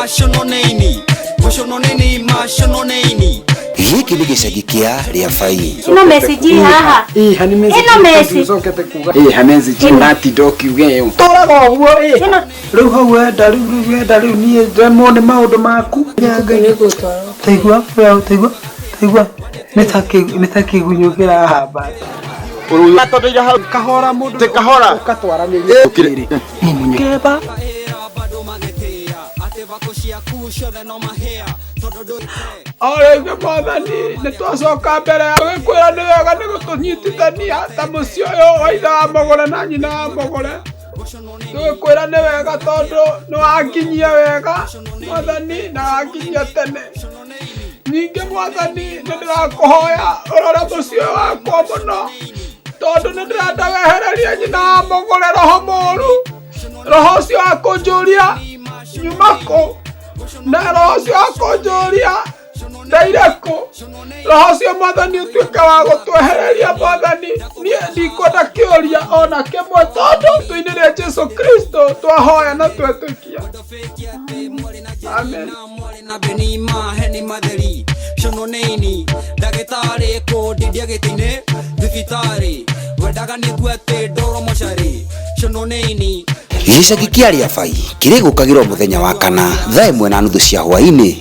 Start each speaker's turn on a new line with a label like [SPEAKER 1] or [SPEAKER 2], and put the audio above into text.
[SPEAKER 1] macononeini Gũcononeini macononeini.
[SPEAKER 2] Gĩkĩ nĩ gĩcagi kĩa Rĩabai.
[SPEAKER 3] Ĩno message ĩ haha.
[SPEAKER 4] Ĩha nĩ message.
[SPEAKER 3] Ĩno message.
[SPEAKER 4] Ũcokete kuga. Ĩha message ũratinda ũkiuga ĩyo. Tũraga ũguo ĩ.
[SPEAKER 3] Ĩno
[SPEAKER 4] Rĩu hau wenda rĩu rĩu wenda rĩu niĩ ndemwo nĩ maũndũ maku. Taigua taigua taigua nĩ ta kĩgunyũ kĩrahamba. Kahora mũndũ
[SPEAKER 5] kahora.
[SPEAKER 4] ũgatwaranĩria. Keba.
[SPEAKER 1] Bado magĩtĩĩa atĩ mbakũ ciaku ciothe no mahĩa tondũ ndũrĩ
[SPEAKER 6] O rĩngĩ Mwathani, nĩ twacoka mbere ya gũgĩkwĩra nĩ wega nĩ gũtũnyitithania ta mũciĩ ũyũ wa ithe wa mũgũre na nyina wa mũgũre. Tũgĩkwĩra nĩ wega tondũ nĩ wanginyia wega Mwathani na wanginyia tene. Ningĩ Mwathani nĩ ndĩrakũhoya ũrore mũciĩ ũyũ wakwa mũno tondũ nĩ ndĩrenda wehererie nyina wa mũgũre roho mũru, roho ũcio wa kũnjũria nyuma kũ, na roho ũcio wa kũnjũria ndaire kũ. Roho ũcio Mwathani ũtuĩke wa gũtwehereria Mwathani, niĩ ndikwenda kĩũria ona kĩmwe tondũ rĩtwa-inĩ rĩa Jesu Kristo twahoya na twetĩkia. Amen.
[SPEAKER 1] Na beni maheni matheri cononeini ndagĩtarĩ kũndindia gĩtĩ-inĩ thibitarĩ wendaga nĩkue atĩ ndoro mocarĩ cononeini.
[SPEAKER 2] Gĩcagi kĩa Rĩabai kĩrĩgũkagĩrwo mũthenya wa kana thaa 1:30 cia hwaĩ-inĩ.